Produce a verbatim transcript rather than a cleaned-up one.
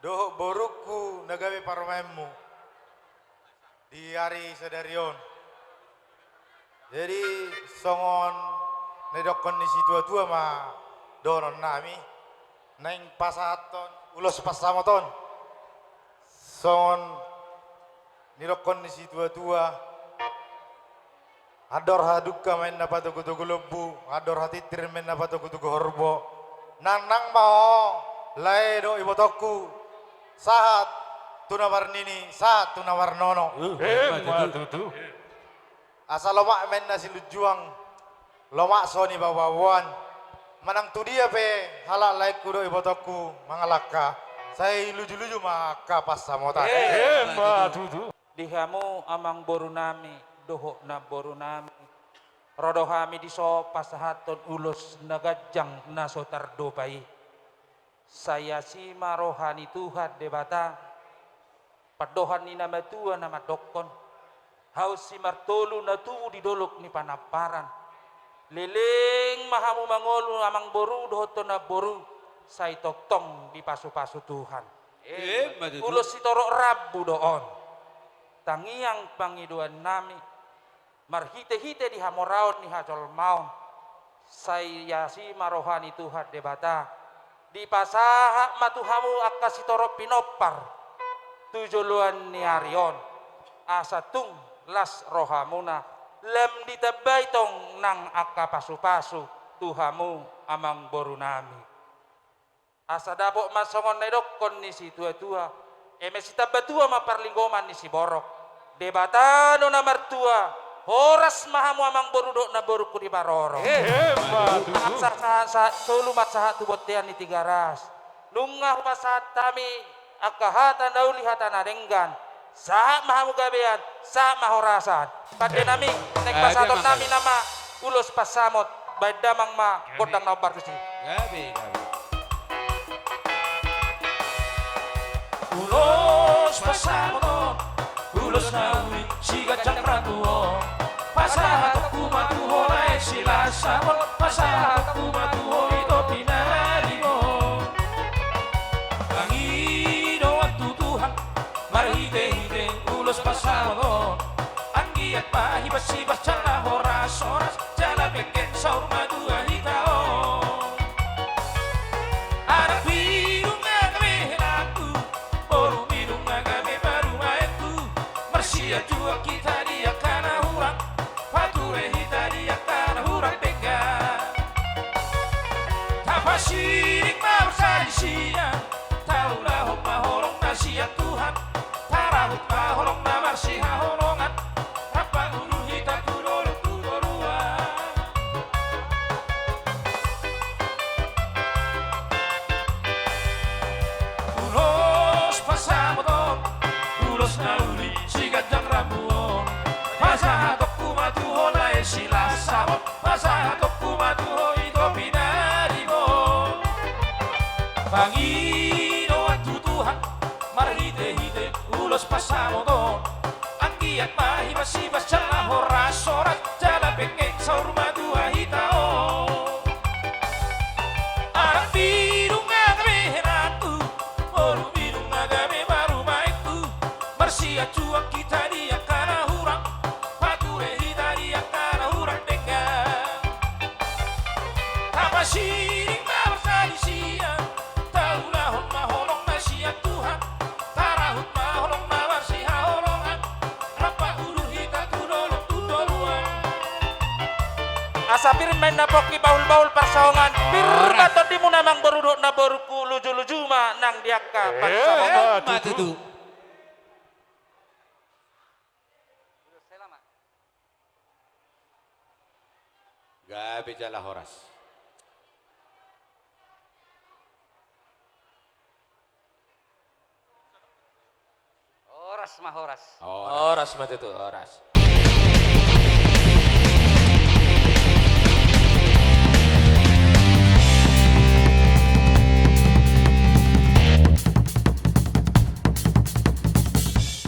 Dohot borungku na gabe parumaenmu di ari sadari on. Jadi, songon na nidokkon ni situatua ma dohononnami, naeng pasahathon ulos pansamot on. Songon na nidokkon ni situatua, andor hadungka ma inna patogutogu lombu, andor hatittir ma inna patogutogu horbo. Nangnang ma ho, lae dohot ibotongku, sahat tu na marnini, sahat tu na marnono. Emma tutu. Asa lomak ma inna silunjuang, lomak so nibaobaoan. Manang tu dia pe halak laengku dohot ibotongku mangalangka, sai lujuluju ma angka pansamotan. Emma tutu. Di hamu amangborunami dohot namborunami, ro do hami dison pasahathon ulos na ganjang na so tardopa i. Sai asi ma roha ni Tuhan Debata. Pandohan ni na matua na mandokkon: Hau si martolu na tubu di dolok ni Panamparan. Leleng ma hamu mangolu amangboru dohot namboru, sai tongtong dipasupasu Tuhan. Emma tutu. Ulos sitorop rambu do on. Tangiang pangidoannami, marhitehite di hamoraon ni hajolmaon, sai asi ma roha ni Tuhan Debata. Dipasahat ma tu hamu angka sitorop pinompar tu joloan ni ari on, asa tung las rohamuna, lam ditambai tong nang angka pasupasu tu hamu amangborunami. Asa dapot ma songon na nidokkon ni situatua: Eme sitamba tua ma parlinggoman ni siborok, Debata do na martua. Horas ma hamu amangboru dohot namborungku di parorot. Emma tutu. Sahat, sahat, sahat, solu ma sahat tu bontean ni Tigaras. Nunga hupasahat hami angka hata na uli, hata na denggan. Sahat ma hamu gabean, sahat ma horasan. Pandenami, naeng pasahatonnami nama ulos pansamot, baen damang ma gondang na hombar tusi. Gabe, gabe. Ulos pansamot on, ulos na uli siganjang rambu on. Pasahatonku ma tu ho lae Silasabon, pasahatonku ma tu ho ito pinaribot. Pangidoan tu Tuhan marhitehite ulos pansamot on. Anggiat ma hibasibas jala horas-horas, jala penggeng saur matua hita on. Anak nidung na gabe henangku, boru nidung na gabe parumaenku, marsianjuan hita di angka na hurang, pature hita di angka na hurang denggan. Tapasiring ma marsadisian, taulahon ma holong na sian Tuhan, tarahut ma holong na marsihaholongan, rap mangudut hita tu dolok tu toruan. Ulos pansamot on, ulos na uli siganjang rambu on. Pasahatonku ma tu ho lae Silasabon, pasahatonku ma tu ho ito pinaribot. Pangidoan tu Tuhan marhitehite ulos pansamot on. Anggiat ma hibasibas jala horas-horas, jala penggeng saur matua hita on. Anak nidung na gabe henangku, boru nidung na gabe parumaenku, marsianjuan hita di angka na hurang, pature hita di angka na hurang denggan. Tapasiring ma marsadisian, taulahon ma holong na sian Tuhan, tarahut ma holong na marsihaholongan, rap mangudut hita tu dolok tu toruan. Asa pir ma inna pongki bahulbahul parsaongan, pir ma tondimuna amangboru dohot namborungku, lujuluju ma nang di angka pansamotan. Emma tutu. Gabe jala horas. Horas ma horas. Horas. Horas ma tutu, horas.